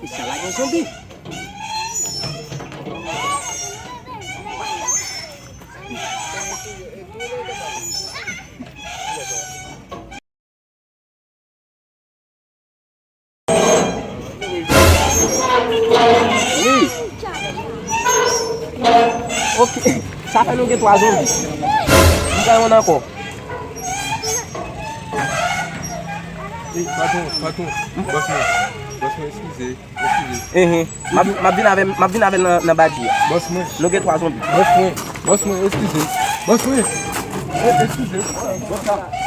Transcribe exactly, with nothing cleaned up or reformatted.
Sa la gen zonbi. Wi. Ok. Sa fè nou gen twa zonbi. M pral yon ankò. Ey, patwon, patwon. Bòs mwen. Bòs mwen, eskize. Eskize. Mhm. M ap, m ap vin avè, m ap vin avè l nan, nan badji a. Bòs mwen. Nou gen twa zonbi. Bòs mwen. Bòs mwen, eskize. Bòs mwen. E, eskize. Bòs la.